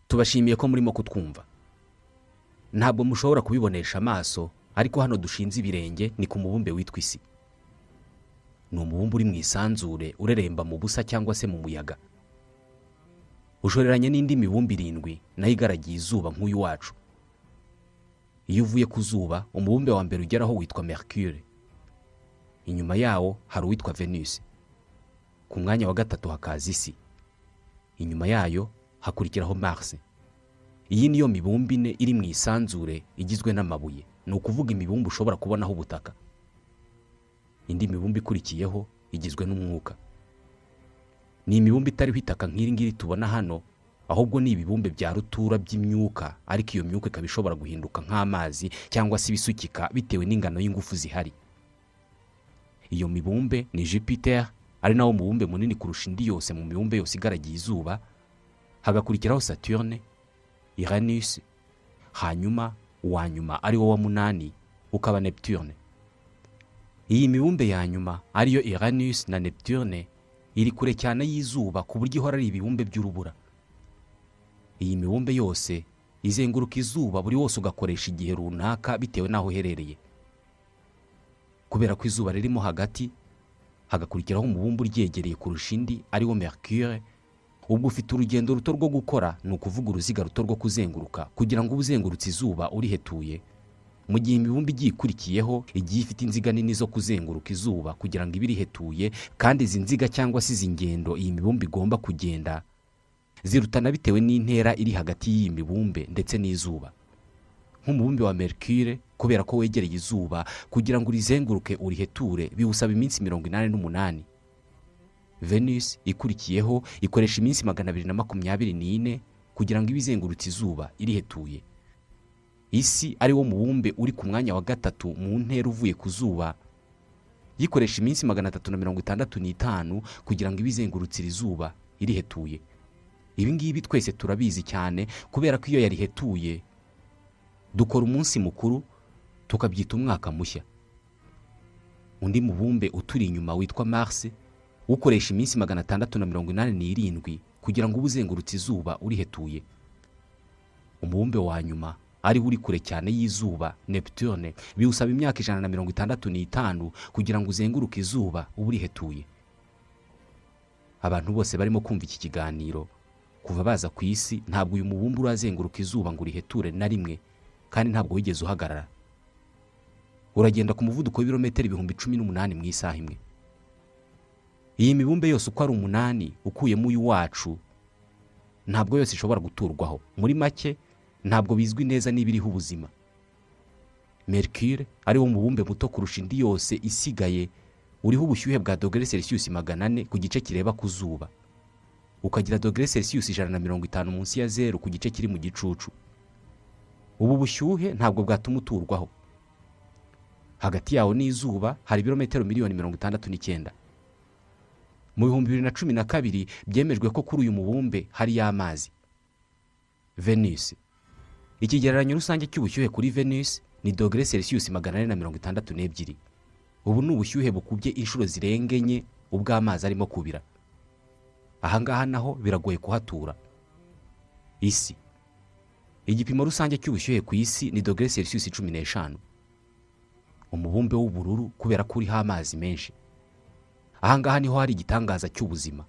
Tubashimiye ko murimo kutwumva. Ntabwo mushobora kubibonesha amaso, ariko hano dushinze ibirenge ni ku mubumbe witwa isi. Ni umubumbe uri mu isanzure, ureremba mu busa cyangwa se mu muyaga. Ushoreranye n'indi mibumbe irindwi nayo igaragiye izuba nk'uyu wacu. Iyo uvuye ku zuba, umubumbe wa mbere ugeraho witwa Mercure. Inyuma yawo hari uwitwa Venus. Ku mwanya wa gatatu hakaza isi. Inyuma yayo hakurikiraho Mars. Iyi niyo mibumbe ine iri mu isanzure igizwe n'amabuye, ni ukuvuga imibumbe ushobora kubonaho ubutaka. Indi mibumbe ikurikiyeho igizwe n'umwuka. Ni imibumbe itariho itaka nk'iri ngiri tubona hano, ahubwo ni ibibumbe bya rutura by'imyuka, ariko iyo myuka ikaba ishobora guhinduka nk'amazi cyangwa se ibisukika bitewe n'ingano y'ingufu zihari. Iyo mibumbe ni Jupiter, ari nawo mubumbe munini kurusha indi yose mu mibumbe yose igaragiye izuba, hagakurikiraho Saturne, Uranus, hanyuma uwa nyuma ari wo wa munani ukaba Neptune. Iyi mibumbe ya nyuma ariyo Uranus na Neptune iri kure cyane y'izuba, ku buryo ihora ari ibibumbe by'urubura. Iyi mibumbe yose izenguruka izuba, buri wose ugakoresha igihe runaka bitewe n'aho uherereye. Kubera ko izuba ririmo hagati, hagakurikiraho umubumbe uryegereye kurusha indi ari wo Mercure, ubwo ufite urugendo ruto rwo gukora, ni ukuvuga uruziga ruto rwo kuzenguruka kugira ngo ube uzengurutse izuba urihetuye, mu gihe imibumbe igiye ikurikiyeho igiye ifite inziga nini zo kuzenguruka izuba kugira ngo ibe irihetuye. Kandi izi nziga cyangwa se izi ngendo iyi mibumbe igomba kugenda zirutana bitewe n'intera iri hagati y'iyi mibumbe ndetse n'izuba. Nk'umubumbe wa Mercure, kubera ko wegereye izuba, kugira ngo urizenguruke uriheture biwusaba iminsi 88. Venus ikurikiyeho ikoresha iminsi 224 kugira ngo ibe izengurutse izuba irihetuye. Isi, ari wo mubumbe uri ku mwanya wa gatatu mu ntera uvuye ku zuba, yikoresha iminsi 365 kugira ngo ibe izengurutse iri zuba irihetuye. Ibi ngibi twese turabizi cyane, kubera ko iyo yarihetuye dukora umunsi mukuru tukabyita umwaka mushya. Undi mubumbe uturi inyuma witwa Mars ukoresha iminsi 687 kugira ngo ube uzengurutse izuba urihetuye. Umubumbe wa nyuma, ariwo uri kure cyane y'izuba, Neptune, biwusaba imyaka 165 kugira ngo uzenguruke izuba ube urihetuye. Abantu bose barimo kumva iki kiganiro, kuva baza ku isi ntabwo uyu mubumbe urazenguruka izuba ngo uriheture na rimwe, kandi ntabwo wigeze uhagarara. Uragenda ku muvuduko w'ibirometero 18,000 mu isaha imwe. Iyi mibumbe yose uko ari umunani ukuyemo uyu wacu, ntabwo yose ishobora guturwaho. Muri make, ntabwo bizwi neza niba iriho ubuzima. Mercure, ari wo mubumbe muto kurusha indi yose isigaye, uriho ubushyuhe bwa dogere Celsius 400 ku gice kireba ku zuba, ukagira dogere Celsius 150 munsi ya zeru ku gice kiri mu gicucu. Ubu bushyuhe ntabwo bwatuma uturwaho. Hagati yawo n'izuba hari ibirometero miliyoni 69. Mu 2012 byemejwe ko kuri uyu mubumbe hariyo amazi. Venus, ikigereranyo rusange cy'ubushyuhe kuri Venus ni dogere Celsius 462. Ubu ni ubushyuhe bukubye inshuro zirenga enye ubw'amazi arimo kubira. Ahangaha naho biragoye kuhatura. Isi, igipimo rusange cy'ubushyuhe ku isi ni dogere Celsius 15. Umubumbe w'ubururu kubera ko uriho amazi menshi. Ahangaha niho hari igitangaza cy'ubuzima,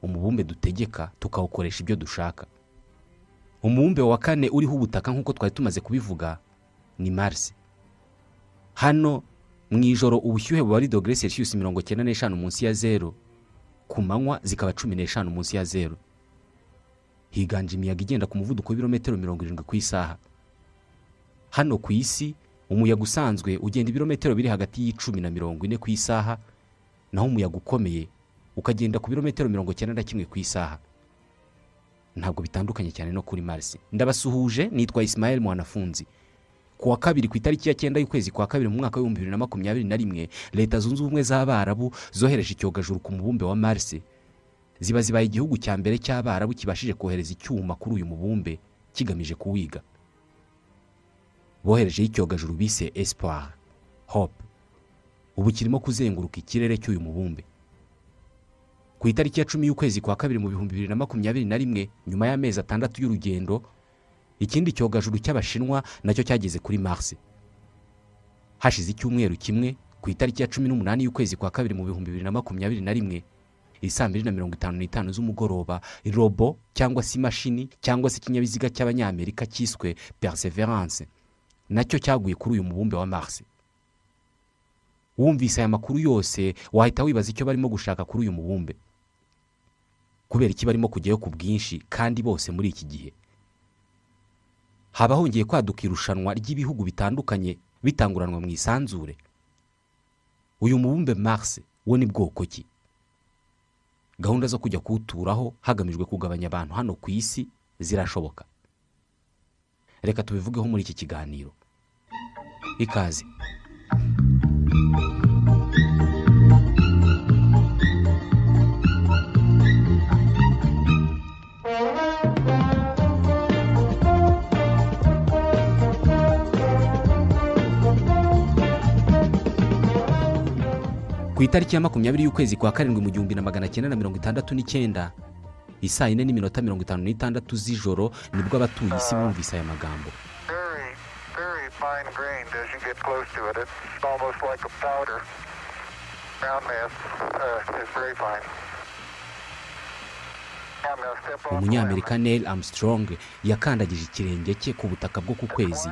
umubumbe dutegeka tukawukoresha ibyo dushaka. Umubumbe wa kane uriho ubutaka, nk'uko twari tumaze kubivuga, ni Mars. Hano mu ijoro ubushyuhe buba ari dogere Celsius 95 munsi ya zeru, ku manywa zikaba 15 munsi ya zeru. Higanje imiyaga igenda ku muvuduko w'ibirometero 70 ku isaha. Hano ku isi umuyaga usanzwe ugenda ibirometero biri hagati y'10 na 40 ku isaha, naho umuyaga ukomeye ukagenda ku birometero 91 ku isaha. Ntabwo bitandukanye cyane no kuri Mars. Ndabasuhuje, nitwa Ismael Mwanafunzi. Ku wa kabiri, ku itariki ya 9 y'ukwezi kwa kabiri mu mwaka w'2021, Leta Zunze Ubumwe z'Abarabu zohereje icyogajuru ku mubumbe wa Mars. Ziba zibaye igihugu cya mbere cy'Abarabu kibashije kohereza icyuma kuri uyu mubumbe kigamije kuwiga. Boherejeho icyogajuru bise Espoir Hope, ubu kirimo kuzenguruka ikirere cy'uyu mubumbe. Ku itariki ya 10 y'ukwezi kwa kabiri mu 2021, nyuma y'amezi 6 y'urugendo, ikindi cyogajuru cy'Abashinwa nacyo cyageze kuri Mars. Hashize icyumweru kimwe, ku itariki ya 18 y'ukwezi kwa kabiri mu 2021, isaa 2:55 z'umugoroba, robo cyangwa se imashini cyangwa se ikinyabiziga cy'Abanyamerika cyiswe Perseverance nacyo cyaguye kuri uyu mubumbe wa Mars. Wumvise aya makuru yose wahita wibaza icyo barimo gushaka kuri uyu mubumbe, kubera iki barimo kujyayo ku bwinshi kandi bose muri iki gihe. Haba hongeye kwaduka irushanwa ry'ibihugu bitandukanye bitanguranwa mu isanzure. Uyu mubumbe Mars wo ni bwoko ki? Gahunda zo kujya kuwuturaho hagamijwe kugabanya abantu hano ku isi zirashoboka? Reka tubivugeho muri iki kiganiro. Ikaze. Ku itariki ya 20 y'ukwezi kwa karindwi mu 1969, isaa 4:56 z'ijoro, nibwo abatuye isi bumvise aya magambo. Umunyamerika Neil Armstrong yakandagije ikirenge cye ku butaka bwo ku kwezi,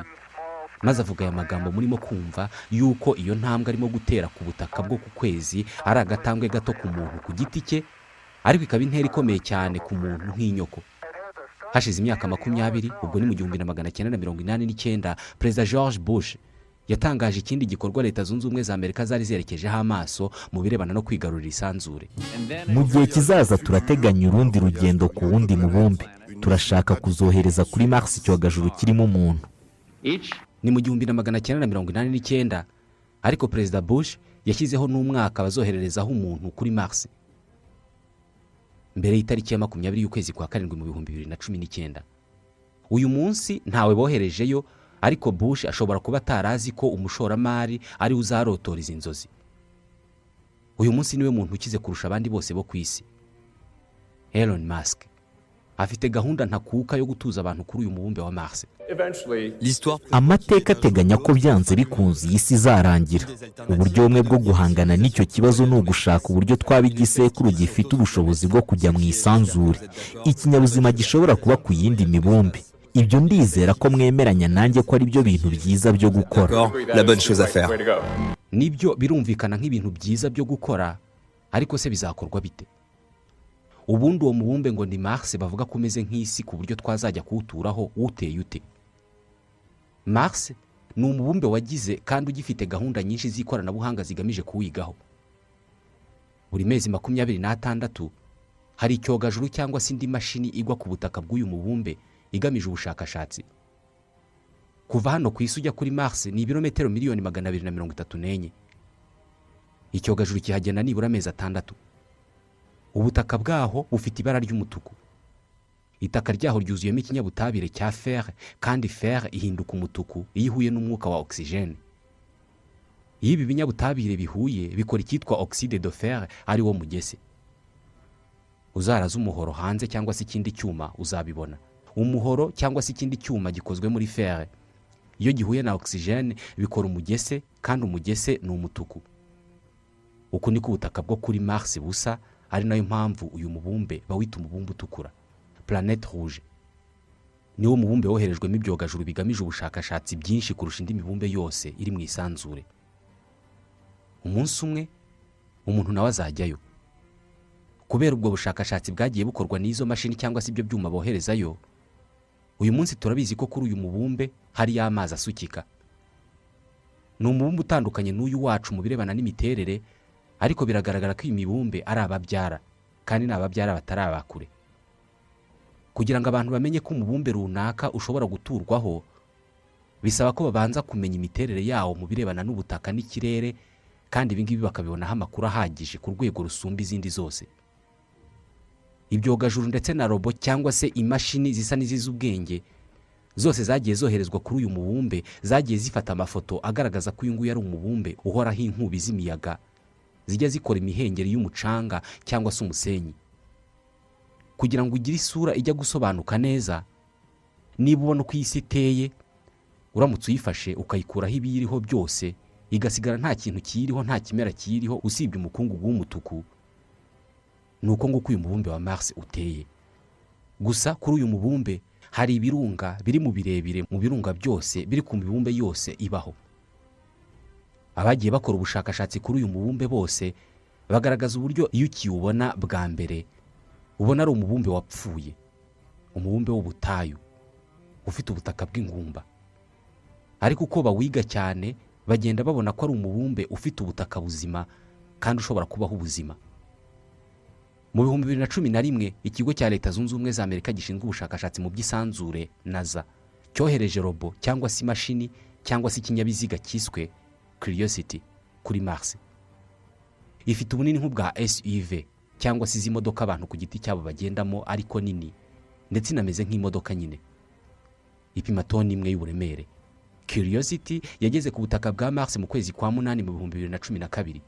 maze avuga aya magambo murimo kumva yuko iyo ntambwe arimo gutera ku butaka bwo ku kwezi ari agatambwe gato ku muntu ku giti cye, ariko ikaba intera ikomeye cyane ku muntu nk'inyoko. Hashize imyaka 20, ubwo ni mu 1989, Perezida George Bush yatangaje ikindi gikorwa Leta Zunze Ubumwe za Amerika zari zerekejeho amaso mu birebana no kwigarurira isanzure. Mu gihe kizaza turateganya urundi rugendo ku wundi mubumbe. Turashaka kuzohereza kuri Mars icyogajuru kirimo umuntu. Ni mu 1989, ariko Perezida Bush yashyizeho n'umwaka bazohererezaho umuntu kuri Mars mbere y'itariki ya 20 y'ukwezi kwa karindwi mu 2019. Uyu munsi ntawe boherejeyo, ariko Bush ashobora kuba atarazi ko umushoramari ari uzarotora izi nzozi. Uyu munsi niwe muntu ukize kurusha abandi bose bo ku isi. Elon Musk afite gahunda ntakuka yo gutuza abantu kuri uyu mubumbe wa Mars. Amateka ateganya ko byanze bikunze iyi si izarangira. Uburyo bumwe bwo guhangana n'icyo kibazo ni ugushaka uburyo twaba igisekuru gifite ubushobozi bwo kujya mu isanzure, ikinyabuzima gishobora kuba ku yindi mibumbe. Ibyo ndizera ko mwemeranya nanjye ko ari byo bintu byiza byo gukora. Nibyo birumvikana nk'ibintu byiza byo gukora, ariko se bizakorwa bite? Ubundi uwo mubumbe ngo ni Mars bavuga ko umeze nk'isi ku buryo twazajya kuwuturaho uteye ute? Mars ni umubumbe wagize kandi ugifite gahunda nyinshi z'ikoranabuhanga zigamije kuwigaho. Buri mezi 26 hari icyogajuru cyangwa se indi mashini igwa ku butaka bw'uyu mubumbe igamije ubushakashatsi. Kuva hano ku isi ujya kuri Mars ni ibirometero 234,000,000. Icyogajuru kihagenda nibura amezi 6. Ubutaka bwaho bufite ibara ry'umutuku. Itaka ryaho ryuzuyemo ikinyabutabire cya fer, kandi fer ihinduka umutuku iyo ihuye n'umwuka wa oxygene. Iyo ibi binyabutabire bihuye bikora icyitwa oxyde de fer, ari wo mugese. Uzaraza umuhoro hanze cyangwa se ikindi cyuma uzabibona. Umuhoro cyangwa se ikindi cyuma gikozwe muri fer, iyo gihuye na oxygene bikora umugese, kandi umugese ni umutuku. Uku niko ubutaka bwo kuri Mars busa, ari nayo mpamvu uyu mubumbe bawita umubumbe utukura, planète rouge. Niwo mubumbe woherejwemo ibyogajuru bigamije ubushakashatsi byinshi kurusha indi mibumbe yose iri mu isanzure. Umunsi umwe umuntu nawe azajyayo. Kubera ubwo bushakashatsi bwagiye bukorwa n'izo mashini cyangwa se ibyo byuma boherezayo, uyu munsi turabizi ko kuri uyu mubumbe hari amazi asukika. Ni umubumbe utandukanye n'uyu wacu mu birebana n'imiterere, ariko biragaragara ko iyi mibumbe ari ababyara, kandi ni ababyara batari abakure. Kugira ngo abantu bamenye ko umubumbe runaka ushobora guturwaho, bisaba ko babanza kumenya imiterere yawo mu birebana n'ubutaka n'ikirere, kandi ibi ngibi bakabibonaho amakuru ahagije ku rwego rusumba izindi zose. Ibyogajuru ndetse na robo cyangwa se imashini zisa n'izizi ubwenge zose zagiye zoherezwa kuri uyu mubumbe, zagiye zifata amafoto agaragaza ko uyu nguyu ari umubumbe uhoraho inkubi z'imiyaga Zijya zikora imihengeri y'umucanga cyangwa se umusenyi. Kugira ngo ugire isura ijya gusobanuka neza, niba ubona uko iyi si iteye, uramutse uyifashe ukayikuraho ibiyiriho byose, igasigara nta kintu kiyiriho, nta kimera kiyiriho usibye umukungugu w'umutuku, ni uko nguko uyu mubumbe wa Mars uteye. Gusa kuri uyu mubumbe hari ibirunga biri mu birebire mu birunga byose biri ku mibumbe yose ibaho. Abagiye bakora ubushakashatsi kuri uyu mubumbe bose bagaragaza uburyo iyo ukiwubona bwa mbere ubona ari umubumbe wapfuye, umubumbe w'ubutayu ufite ubutaka bw'ingumba. Ariko uko bawiga cyane bagenda babona ko ari umubumbe ufite ubutaka buzima kandi ushobora kubaho ubuzima. Mu 2011, ikigo cya Leta Zunze Ubumwe za Amerika gishinzwe ubushakashatsi mu by'isanzure, NASA, cyohereje robo cyangwa se imashini cyangwa se ikinyabiziga cyiswe Curiosity kuri Mars. Ifite ubunini nk'ubwa SUV cyangwa se izi modoka abantu ku giti cyabo bagendamo, ariko nini ndetse inameze nk'imodoka nyine. Ipima toni 1 y'uburemere. Curiosity yageze ku butaka bwa Mars mu kwezi kwa 8 mu 2012.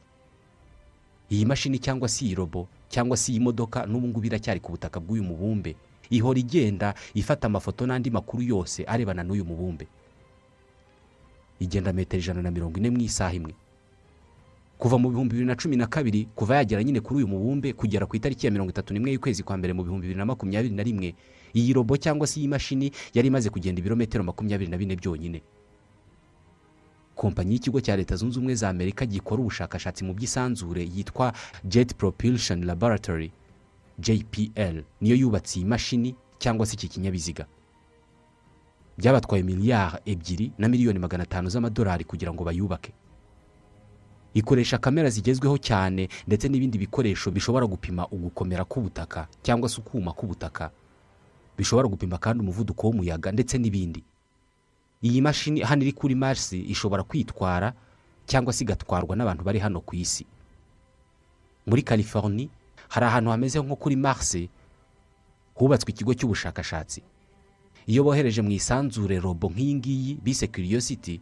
Iyi mashini cyangwa se iyi robo cyangwa se iyi modoka n'ubu ngubu iracyari ku butaka bw'uyu mubumbe, ihora igenda ifata amafoto n'andi makuru yose arebana n'uyu mubumbe. Igenda metero 140 mu isaha imwe. Kuva mu 2012, kuva yagera nyine kuri uyu mubumbe, kugera ku itariki ya 31 y'ukwezi kwa mbere mu 2021, iyi robo cyangwa se iyi mashini yari imaze kugenda ibirometero 24 byonyine. Kompanyi y'ikigo cya Leta Zunze Ubumwe za Amerika gikora ubushakashatsi mu by'isanzure yitwa Jet Propulsion Laboratory, JPL, niyo yubatse iyi mashini cyangwa se iki kinyabiziga. Byabatwaye 2.5 miliyari z'amadolari kugira ngo bayubake. Ikoresha kamera zigezweho cyane ndetse n'ibindi bikoresho bishobora gupima ugukomera k'ubutaka cyangwa se ukuma k'ubutaka, bishobora gupima kandi umuvuduko w'umuyaga ndetse n'ibindi. Iyi mashini hano iri kuri Mars ishobora kwitwara cyangwa se igatwarwa n'abantu bari hano ku isi. Muri Californie hari ahantu hameze nko kuri Mars hubatswe ikigo cy'ubushakashatsi. Iyo bohereje mu isanzure robo nk'iyi ngiyi bise Curiosity,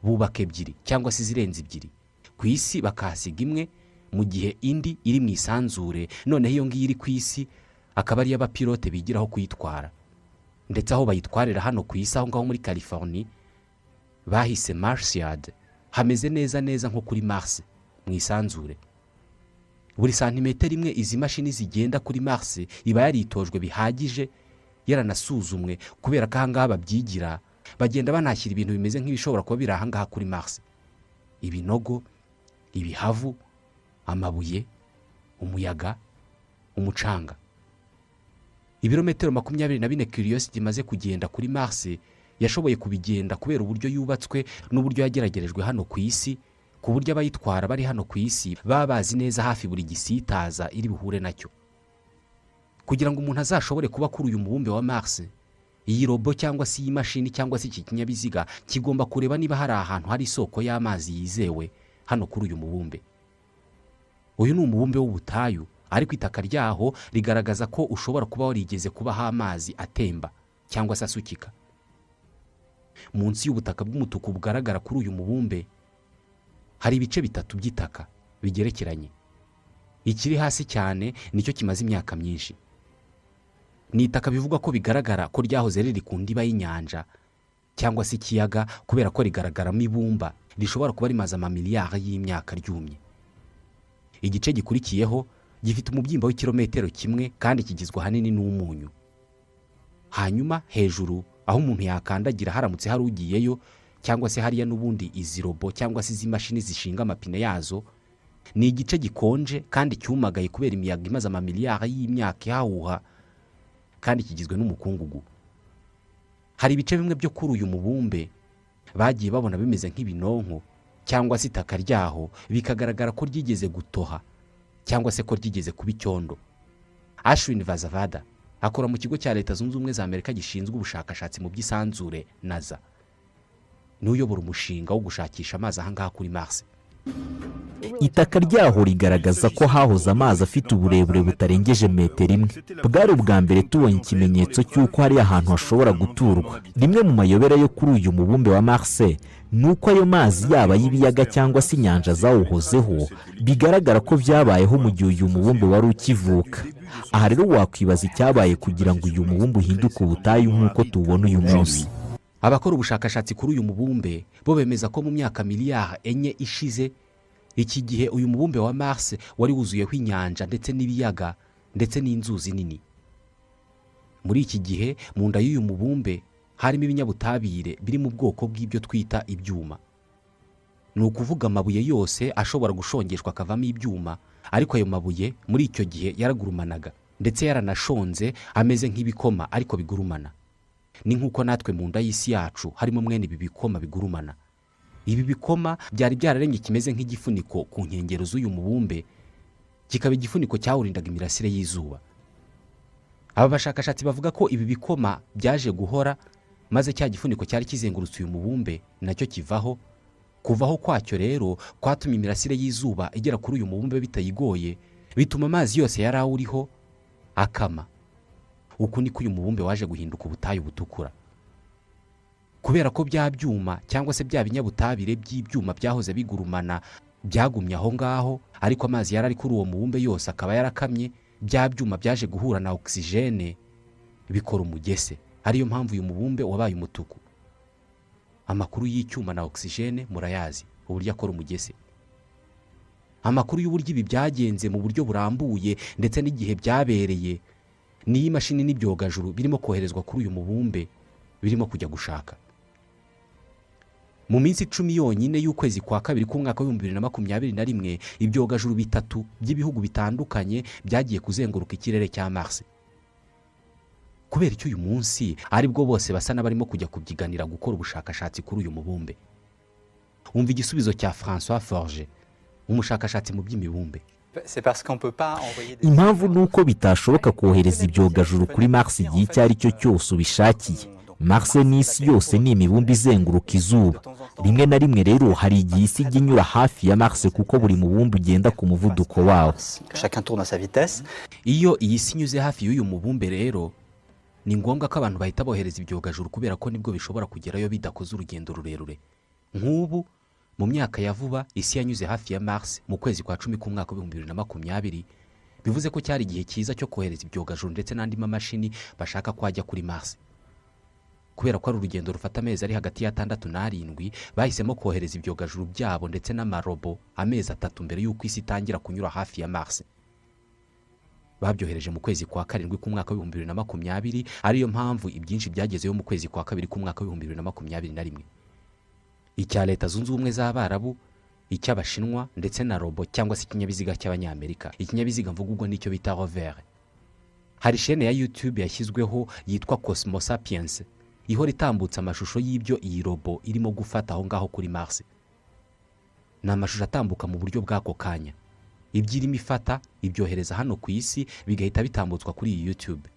bubaka ebyiri cyangwa se izirenze ebyiri ku isi, bakahasiga imwe mu gihe indi iri mu isanzure. Noneho iyo ngiyo iri ku isi akaba ariyo abapilote bigiraho kuyitwara. Ndetse aho bayitwarira hano ku isi, aho ngaho muri Californie bahise Marsyard, hameze neza neza nko kuri Mars mu isanzure. Buri santimetero imwe izi mashini zigenda kuri Mars iba yaritojwe bihagije, yaranasuzumwe, kubera ko ahangaha babyigira. Bagenda banashyira ibintu bimeze nk'ibishobora kuba biri ahangaha kuri Mars: ibinogo, ibihavu, amabuye, umuyaga, umucanga. Ibirometero 24 Curiosity imaze kugenda kuri Mars yashoboye kubigenda kubera uburyo yubatswe n'uburyo yageragerejwe hano ku isi, ku buryo abayitwara bari hano ku isi baba bazi neza hafi buri gisitaza iri buhure nacyo. Kugira ngo umuntu azashobore kuba kuri uyu mubumbe wa Mars, iyi robo cyangwa se iyi mashini cyangwa se iki kinyabiziga kigomba kureba niba hari ahantu hari isoko y'amazi yizewe hano kuri uyu mubumbe. Uyu ni umubumbe w'ubutayu, ariko itaka ryaho rigaragaza ko ushobora kuba warigeze kubaho amazi atemba cyangwa se asukika. Munsi y'ubutaka bw'umutuku bugaragara kuri uyu mubumbe hari ibice bitatu by'itaka bigerekeranye. Ikiri hasi cyane nicyo kimaze imyaka myinshi. Ni itaka bivugwa ko bigaragara ko ryahoze riri ku ndiba y'inyanja cyangwa se ikiyaga, kubera ko rigaragaramo ibumba rishobora kuba rimaze amamiliyari y'imyaka ryumye. Igice gikurikiyeho gifite umubyimba w'ikirometero 1 kandi kigizwe ahanini n'umunyu. Hanyuma hejuru, aho umuntu yakandagira haramutse hari ugiyeyo, cyangwa se hariya n'ubundi izi robo cyangwa se izi mashini zishinga amapine yazo, ni igice gikonje kandi cyumagaye kubera imiyaga imaze amamiliyari y'imyaka ihahuha, kandi kigizwe n'umukungugu. Hari ibice bimwe byo kuri uyu mubumbe bagiye babona bimeze nk'ibinonko cyangwa se itaka ryaho bikagaragara ko ryigeze gutoha cyangwa se ko ryigeze kuba icyondo. Ashwin Vasavada akora mu kigo cya Leta Zunze Ubumwe za Amerika gishinzwe ubushakashatsi mu by'isanzure, NASA, niwe uyobora umushinga wo gushakisha amazi ahangaha kuri Mars. Itaka ryaho rigaragaza ko hahoze amazi afite uburebure butarengeje metero 1. Bwari ubwa mbere tubonye ikimenyetso cy'uko hari ahantu hashobora guturwa. Rimwe mu mayobera yo kuri uyu mubumbe wa Mars ni uko ayo mazi, yaba ay'ibiyaga cyangwa se inyanja zawuhozeho, bigaragara ko byabayeho mu gihe uyu mubumbe wari ukivuka. Aha rero wakwibaza icyabaye kugira ngo uyu mubumbe uhinduke ubutayu nk'uko tuwubona uyu munsi. Abakora ubushakashatsi kuri uyu mubumbe bo bemeza ko mu myaka miliyari 4 ishize, iki gihe uyu mubumbe wa Mars wari wuzuyeho inyanja ndetse n'ibiyaga ndetse n'inzuzi nini. Muri iki gihe mu nda y'uyu mubumbe harimo ibinyabutabire biri mu bwoko bw'ibyo twita ibyuma. Ni ukuvuga amabuye yose ashobora gushongeshwa akavamo ibyuma, ariko ayo mabuye muri icyo gihe yaragurumanaga ndetse yaranashonze ameze nk'ibikoma ariko bigurumana. Ni nk'uko natwe mu nda y'isi yacu harimo mwene ibi bikoma bigurumana. Ibi bikoma byari byararemye kimeze nk'igifuniko ku nkengero z'uyu mubumbe, kikaba igifuniko cyawurindaga imirasire y'izuba. Aba bashakashatsi bavuga ko ibi bikoma byaje guhora, maze cya gifuniko cyari kizengurutse uyu mubumbe nacyo kivaho. Kuvaho kwacyo rero kwatumye imirasire y'izuba igera kuri uyu mubumbe bitayigoye, bituma amazi yose yari awuriho akama. Uku niko uyu mubumbe waje guhinduka ubutayu butukura. Kubera ko bya byuma cyangwa se bya binyabutabire by'ibyuma byahoze bigurumana byagumye aho ngaho, ariko amazi yari ari kuri uwo mubumbe yose akaba yarakamye, bya byuma byaje guhura na oxygene bikora umugese. Ariyo mpamvu uyu mubumbe wabaye umutuku. Amakuru y'icyuma na oxygene murayazi uburyo akora umugese. Amakuru y'uburyo ibi byagenze mu buryo burambuye ndetse n'igihe byabereye ni imashini n'ibyogajuru birimo koherezwa kuri uyu mubumbe birimo kujya gushaka. Mu minsi 10 yonyine y'ukwezi kwa kabiri k'umwaka wa 2021, ibyogajuru 3 by'ibihugu bitandukanye byagiye kuzenguruka ikirere cya Mars. Kubera icyo uyu munsi aribwo bose basa n'abarimo kujya kubyiganira gukora ubushakashatsi kuri uyu mubumbe. Umva igisubizo cya François Forger, umushakashatsi mu by'imibumbe. Impamvu ni uko bitashoboka kohereza ibyogajuru kuri Mars igihe icyo ari cyo cyose ubishakiye. Mars n'isi yose ni imibumbe izenguruka izuba. Rimwe na rimwe rero hari igihe isi ijya inyura hafi ya Mars kuko buri mubumbe ugenda ku muvuduko wawo. Iyo iyi si inyuze hafi y'uyu mubumbe rero ni ngombwa ko abantu bahita bohereza ibyogajuru kubera ko nibwo bishobora kugerayo bidakoze urugendo rurerure. Nk'ubu mu myaka ya vuba isi yanyuze hafi ya Mars mu kwezi kwa 10 k'umwaka wa 2020, bivuze ko cyari igihe cyiza cyo kohereza ibyogajuru ndetse n'andi mamashini bashaka kwajya kuri Mars. Kubera ko ari urugendo rufata amezi ari hagati ya 6 na 7, bahisemo kohereza ibyogajuru byabo ndetse n'amarobo amezi 3 mbere y'uko isi itangira kunyura hafi ya Mars. Babyohereje mu kwezi kwa 7 k'umwaka wa 2020, ariyo mpamvu ibyinshi byagezeyo mu kwezi kwa 2 k'umwaka wa 2021. Icya Leta Zunze Ubumwe z'Abarabu, icy'Abashinwa ndetse na robo cyangwa se ikinyabiziga cy'Abanyamerika. Ikinyabiziga mvuga ubwo nicyo bita rover. Hari chaîne ya YouTube yashyizweho yitwa Cosmo Sapiens, ihora itambutsa amashusho y'ibyo iyi robo irimo gufata aho ngaho kuri Mars. Ni amashusho atambuka mu buryo bw'ako kanya. Ibyo irimo ifata ibyohereza hano ku isi bigahita bitambutswa kuri iyi YouTube.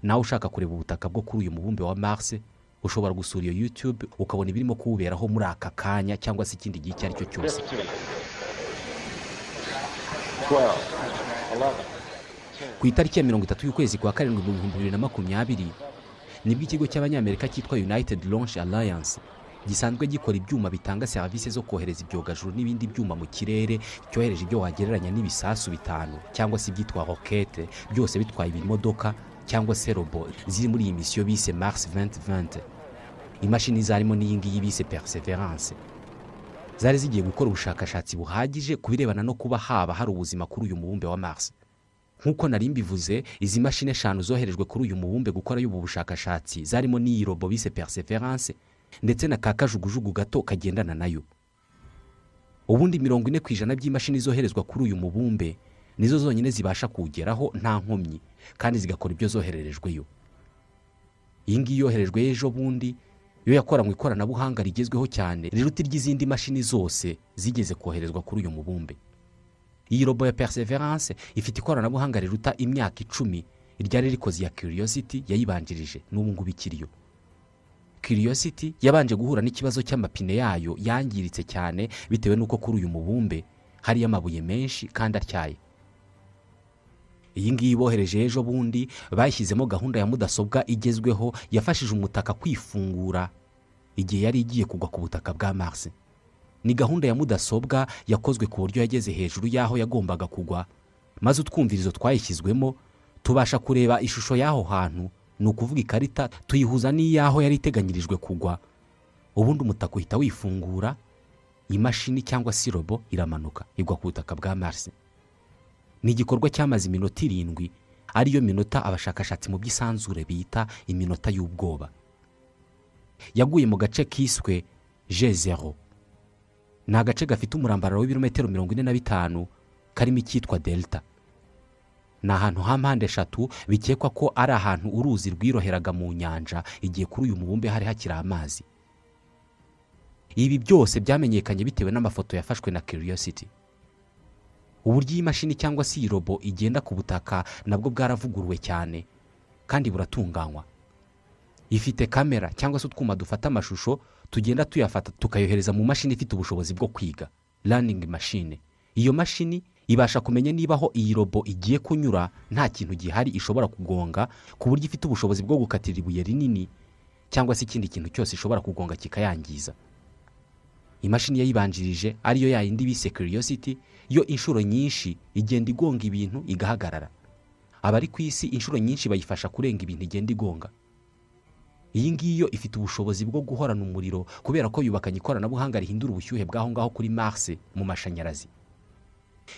Nawe ushaka kureba ubutaka bwo kuri uyu mubumbe wa Mars ushobora gusura iyo YouTube ukabona ibirimo kuwuberaho muri aka kanya cyangwa se ikindi gihe icyo ari cyo cyose. Ku itariki ya 30 y'ukwezi kwa 7 mu 2020 nibwo ikigo cy'Abanyamerika cyitwa United Launch Alliance gisanzwe gikora ibyuma bitanga serivisi zo kohereza ibyogajuru n'ibindi byuma mu kirere, cyohereje ibyo wagereranya n'ibisasu 5 cyangwa se ibyitwa rokete, byose bitwaye ibimodoka cyangwa se robo ziri muri iyi misiyo bise Mars 2020. Imashini zarimo n'iyi ngiyi bise Perseverance zari zigiye gukora ubushakashatsi buhagije ku birebana no kuba haba hari ubuzima kuri uyu mubumbe wa Mars. Nk'uko nari mbivuze, izi mashini 5 zoherejwe kuri uyu mubumbe gukora y'ubu bushakashatsi zarimo n'iyi robo bise Perseverance ndetse na kakajugujugu gato kagendana nayo. Ubundi 40% by'imashini zoherezwa kuri uyu mubumbe nizo zonyine zibasha kugeraho nta nkomyi kandi zigakora ibyo zohererejweyo. Iyi ngiyi yoherejwe ejo bundi yo yakoranywe ikoranabuhanga rigezweho cyane riruta iry'izindi mashini zose zigeze koherezwa kuri uyu mubumbe. Iyi robo ya Perseverance ifite ikoranabuhanga riruta imyaka 10 iryari rikoze ya Curiosity yayibanjirije n'ubu ngubu ikiriyo. Curiosity yabanje guhura n'ikibazo cy'amapine yayo yangiritse cyane bitewe n'uko kuri uyu mubumbe hariyo amabuye menshi kandi atyaye. Iyi ngiyi bohereje ejo bundi bayishyizemo gahunda ya mudasobwa igezweho yafashije umutaka kwifungura igihe yari igiye kugwa ku butaka bwa Mars. Ni gahunda ya mudasobwa yakozwe ku buryo yageze hejuru y'aho yagombaga kugwa, maze utwumvirizo twayishyizwemo tubasha kureba ishusho y'aho hantu, ni ukuvuga ikarita, tuyihuza n'iy'aho yari iteganyirijwe kugwa. Ubundi umutaka uhita wifungura, imashini cyangwa se robo iramanuka igwa ku butaka bwa Mars. Ni igikorwa cyamaze iminota 7, ariyo minota abashakashatsi mu by'isanzure bita iminota y'ubwoba. Yaguye mu gace kiswe G0. Ni agace gafite umurambararo w'ibirometero 45 karimo icyitwa Delta. Ni ahantu ha mpande 3 bikekwa ko ari ahantu uruzi rwiroheraga mu nyanja igihe kuri uyu mubumbe hari hakiri amazi. Ibi byose byamenyekanye bitewe n'amafoto yafashwe na Curiosity. Uburyo iyi mashini cyangwa se iyi robo igenda ku butaka nabwo bwaravuguruwe cyane kandi buratunganywa. Ifite kamera cyangwa se utwuma dufata amashusho tugenda tuyafata tukayohereza mu mashini ifite ubushobozi bwo kwiga, learning machine. Iyo mashini ibasha kumenya niba aho iyi robo igiye kunyura nta kintu gihari ishobora kugonga, ku buryo ifite ubushobozi bwo gukatira ibuye rinini cyangwa se ikindi kintu cyose ishobora kugonga kikayangiza. Imashini yayibanjirije ariyo yayindi bise Curiosity yo inshuro nyinshi igenda igonga ibintu igahagarara. Abari ku isi inshuro nyinshi bayifasha kurenga ibintu igenda igonga. Iyi ngiyo ifite ubushobozi bwo guhorana umuriro kubera ko yubakanye ikoranabuhanga rihindura ubushyuhe bw'aho ngaho kuri Mars mu mashanyarazi.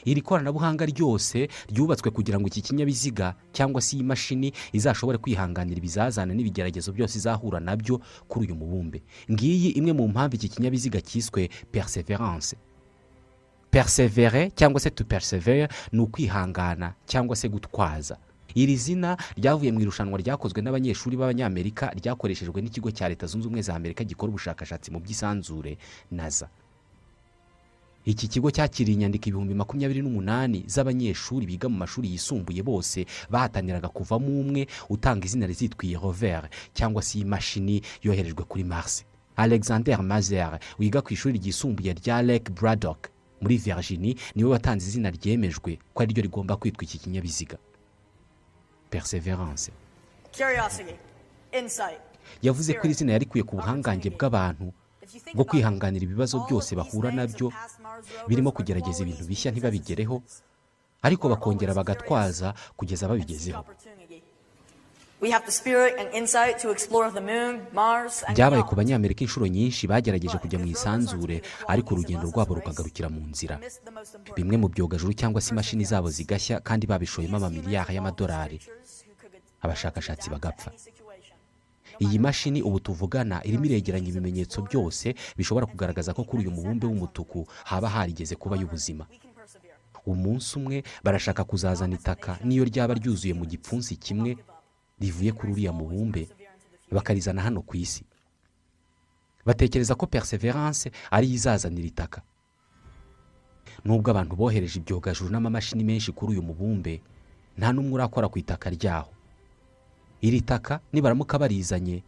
Iri koranabuhanga ryose ryubatswe kugira ngo iki kinyabiziga cyangwa se iyi mashini izashobore kwihanganira ibizazane n'ibigeragezo byose izahura nabyo kuri uyu mubumbe. Ngiyi imwe mu mpamvu iki kinyabiziga cyiswe Perseverance. Persevere cyangwa se to persevere ni ukwihangana cyangwa se gutwaza. Iri zina ryavuye mu irushanwa ryakozwe n'abanyeshuri b'Abanyamerika ryakoreshejwe n'ikigo cya Leta Zunze Ubumwe za Amerika gikora ubushakashatsi mu by'isanzure NASA. Iki kigo cyakiriye inyandiko 28,000 z'abanyeshuri biga mu mashuri yisumbuye bose bahataniraga kuvamo umwe utanga izina rizitwiye rover cyangwa se imashini yoherejwe kuri Mars. Alexander Mazer wiga ku ishuri ryisumbuye rya Lake Braddock muri Virginie niwe watanze izina ryemejwe ko ariryo rigomba kwitwa iki kinyabiziga, Perseverance. Curiosity, insight. Yavuze ko iri zina yarikuye ku buhangange bw'abantu bwo kwihanganira ibibazo byose bahura nabyo, birimo kugerageza ibintu bishya ntibabigereho, ariko bakongera bagatwaza kugeza babigezeho. We have the spirit and insight to explore the moon, Mars, and Byabaye ku beyond. Banyamerika inshuro nyinshi bagerageje kujya mu isanzure, ariko urugendo rwabo rukagarukira mu nzira. Bimwe mu byogajuru cyangwa se imashini zabo zigashya kandi babishoyemo amamiliyari y'amadolari, abashakashatsi bagapfa. Iyi mashini ubu tuvugana irimo iregeranya ibimenyetso byose bishobora kugaragaza ko kuri uyu mubumbe w'umutuku haba harigeze kubayo ubuzima. Umunsi umwe barashaka kuzazana itaka niyo ryaba ryuzuye mu gipfunsi kimwe rivuye kuri uriya mubumbe, bakarizana hano ku isi. Batekereza ko Perseverance ariyo izazanira itaka. Nubwo abantu bohereje ibyogajuru n'amamashini menshi kuri uyu mubumbe, nta n'umwe urakora ku itaka ryaho. Iri taka nibaramuka barizanye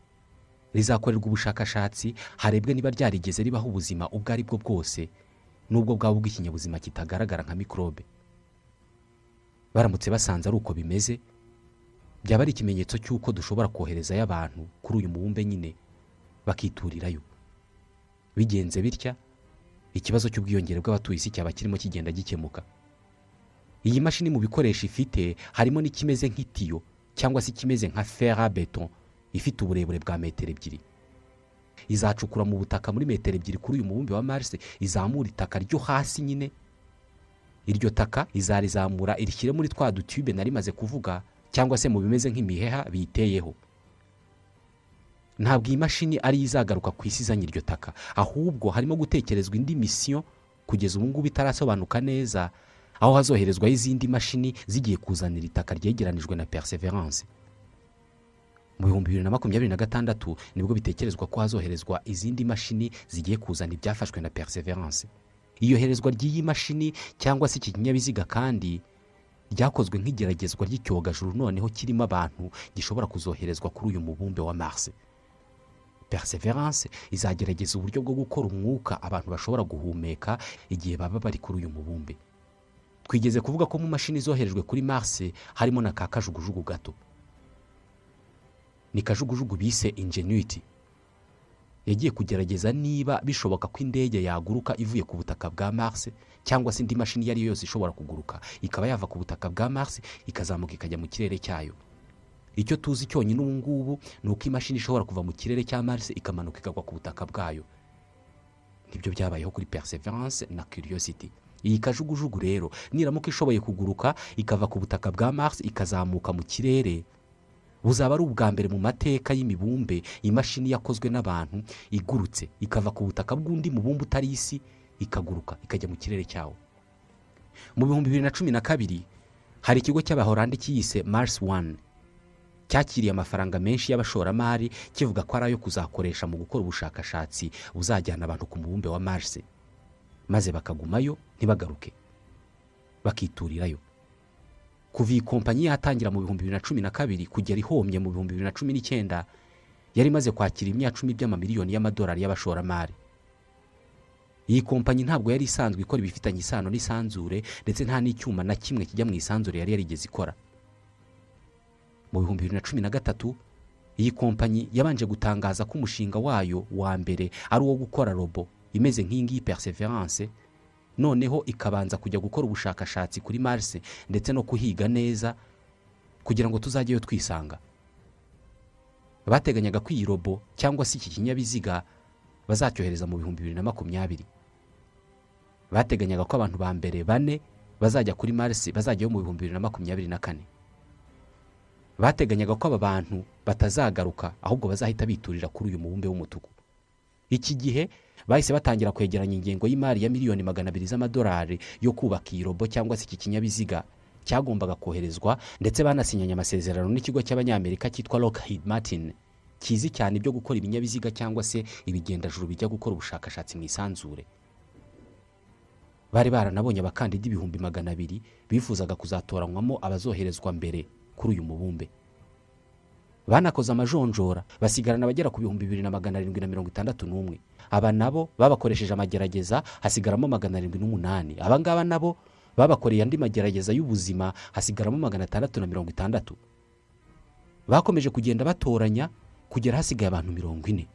rizakorerwa ubushakashatsi harebwe niba ryarigeze ribaho ubuzima ubwo ari bwo bwose, nubwo bwaba ubw'ikinyabuzima kitagaragara nka mikorobe. Baramutse basanze ari uko bimeze, byaba ari ikimenyetso cy'uko dushobora koherezayo abantu kuri uyu mubumbe nyine bakiturirayo. Bigenze bitya, ikibazo cy'ubwiyongere bw'abatuye isi cyaba kirimo kigenda gikemuka. Iyi mashini mu bikoresho ifite harimo n'ikimeze nk'itiyo cyangwa se ikimeze nka fer à béton ifite uburebure bwa metero 2. Izacukura mu butaka muri metero 2 kuri uyu mubumbe wa Mars, izamura itaka ryo hasi nyine. Iryo taka izarizamura irishyire muri twa dutube nari maze kuvuga, cyangwa se mu bimeze nk'imiheha biyiteyeho. Ntabwo iyi mashini ari izagaruka ku isi izanye iryo taka, ahubwo harimo gutekerezwa indi mission kugeza ubu ngubu itarasobanuka neza, aho hazoherezwaho izindi mashini zigiye kuzanira itaka ryegeranijwe na Perseverance. Mu 2026 nibwo bitekerezwa ko hazoherezwa izindi mashini zigiye kuzana ibyafashwe na Perseverance. Iyoherezwa ry'iyi mashini cyangwa se iki kinyabiziga kandi ryakozwe nk'igeragezwa ry'icyogajuru noneho kirimo abantu gishobora kuzoherezwa kuri uyu mubumbe wa Mars. Perseverance izagerageza uburyo bwo gukora umwuka abantu bashobora guhumeka igihe baba bari kuri uyu mubumbe. Twigeze kuvuga ko mu mashini zoherejwe kuri Mars harimo na ka kajugujugu gato. Ni kajugujugu bise Ingenuity. Yagiye kugerageza niba bishoboka ko indege yaguruka ivuye ku butaka bwa Mars, cyangwa se indi mashini iyo ari yo yose ishobora kuguruka ikaba yava ku butaka bwa Mars ikazamuka ikajya mu kirere cyayo. Icyo tuzi cyonyine ubu ngubu ni uko imashini ishobora kuva mu kirere cya Mars ikamanuka ikagwa ku butaka bwayo. Nibyo byabayeho kuri Perseverance na Curiosity. Iyi kajugujugu rero niramuka ishoboye kuguruka ikava ku butaka bwa Mars ikazamuka mu kirere, buzaba ari ubwa mbere mu mateka y'imibumbe imashini yakozwe n'abantu igurutse ikava ku butaka bw'undi mubumbe utari isi ikaguruka ikajya mu kirere cyawo. Mu 2012 hari ikigo cy'Abahorandi cyiyise Mars One cyakiriye amafaranga menshi y'abashoramari kivuga ko ari ayo kuzakoresha mu gukora ubushakashatsi buzajyana abantu ku mubumbe wa Mars, maze bakagumayo ntibagaruke, bakiturirayo. Kuva iyi kompanyi yatangira mu 2012 kugera ihombye mu 2019, yari imaze kwakira imyacumi by'amamiliyoni y'amadolari y'abashoramari. Iyi kompanyi ntabwo yari isanzwe ikora ibifitanye isano n'isanzure, ndetse nta n'icyuma na kimwe kijya mu isanzure yari yarigeze ikora. Mu 2013 iyi kompanyi yabanje gutangaza ko umushinga wayo wa mbere ari uwo gukora robo imeze nk'iyi ngiyi Perseverance, noneho ikabanza kujya gukora ubushakashatsi kuri Mars ndetse no kuhiga neza kugira ngo tuzajyeyo twisanga. Bateganyaga ko iyi robo cyangwa se iki kinyabiziga bazacyohereza mu 2020. Bateganyaga ko abantu ba mbere bane bazajya kuri Mars bazajyayo mu 2024. Bateganyaga ko aba bantu batazagaruka ahubwo bazahita biturira kuri uyu mubumbe w'umutuku. Iki gihe bahise batangira kwegeranya ingengo y'imari ya miliyoni 200 z'amadolari yo kubaka iyi robo cyangwa se iki kinyabiziga cyagombaga koherezwa, ndetse banasinyanye amasezerano n'ikigo cy'Abanyamerika cyitwa Lockheed Martin kizi cyane ibyo gukora ibinyabiziga cyangwa se ibigendajuru bijya gukora ubushakashatsi mu isanzure. Bari baranabonye abakandida 200,000 bifuzaga kuzatoranywamo abazoherezwa mbere kuri uyu mubumbe. Banakoze amajonjora basigarana abagera ku 2761. Aba nabo babakoresheje amagerageza hasigaramo 708. Aba ngaba nabo babakoreye andi magerageza y'ubuzima hasigaramo 660. Bakomeje kugenda batoranya kugera hasigaye abantu 40.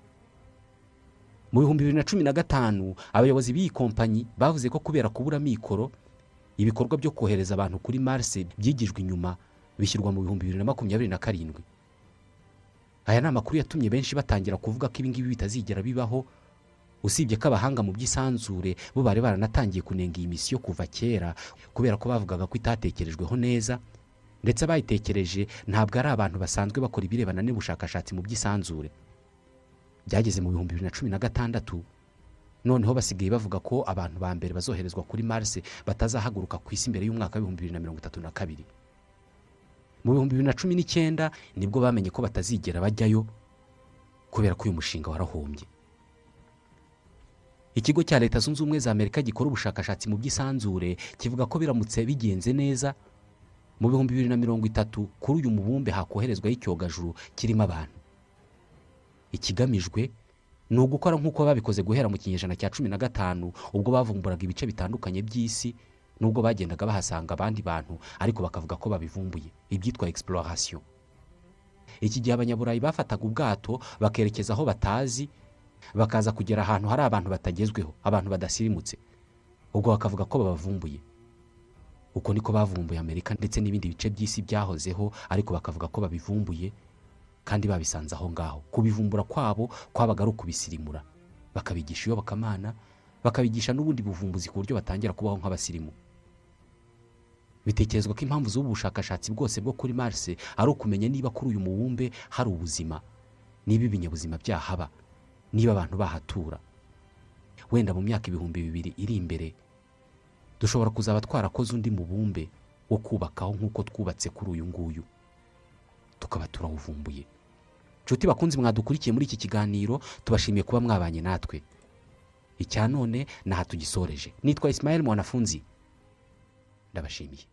Mu 2015 abayobozi b'iyi kompanyi bavuze ko kubera kubura mikoro ibikorwa byo kohereza abantu kuri Mars byigijwe inyuma bishyirwa mu 2027. Aya ni amakuru yatumye benshi batangira kuvuga ko ibingibi bitazigera bibaho, usibye ko abahanga mu by'isanzure bo bari baranatangiye kunenga iyi misiyo kuva kera kubera ko bavugaga ko itatekerejweho neza, ndetse abayitekereje ntabwo ari abantu basanzwe bakora ibirebana n'ubushakashatsi mu by'isanzure. Byageze mu 2016 noneho basigaye bavuga ko abantu ba mbere bazoherezwa kuri Mars batazahaguruka ku isi mbere y'umwaka wa 2032. Mu 2019 nibwo bamenye ko batazigera bajyayo kubera ko uyu mushinga warahombye. Ikigo cya Leta Zunze Ubumwe za Amerika gikora ubushakashatsi mu by'isanzure kivuga ko biramutse bigenze neza mu 2030 kuri uyu mubumbe hakoherezwaho icyogajuru kirimo abantu. Ikigamijwe ni ugukora nk'uko babikoze guhera mu kinyejana cya 15 ubwo bavumburaga ibice bitandukanye by'isi, nubwo bagendaga bahasanga abandi bantu ariko bakavuga ko babivumbuye, ibyitwa exploration. Iki gihe Abanyaburayi bafataga ubwato bakerekeza aho batazi, bakaza kugera ahantu hari abantu batagezweho, abantu badasirimutse, ubwo bakavuga ko babavumbuye. Uko niko bavumbuye Amerika ndetse n'ibindi bice by'isi byahozeho, ariko bakavuga ko babivumbuye kandi babisanze aho ngaho. Kubivumbura kwabo kwabaga ari ukubisirimura, bakabigisha iyobokamana, bakabigisha n'ubundi buvumbuzi ku buryo batangira kubaho nk'abasirimu. Bitekerezwa ko impamvu z'ubu bushakashatsi bwose bwo kuri Mars ari ukumenya niba kuri uyu mubumbe hari ubuzima, niba ibinyabuzima byahaba, niba abantu bahatura. Wenda mu myaka 2000 iri imbere dushobora kuzaba twarakoze undi mubumbe wo kubakaho nk'uko twubatse kuri uyu nguyu, tukaba turawuvumbuye. Nshuti bakunzi mwadukurikiye muri iki kiganiro, tubashimiye kuba mwabanye natwe. Icya none naha tugisoreje. Nitwa Ismael Mwanafunzi, ndabashimiye.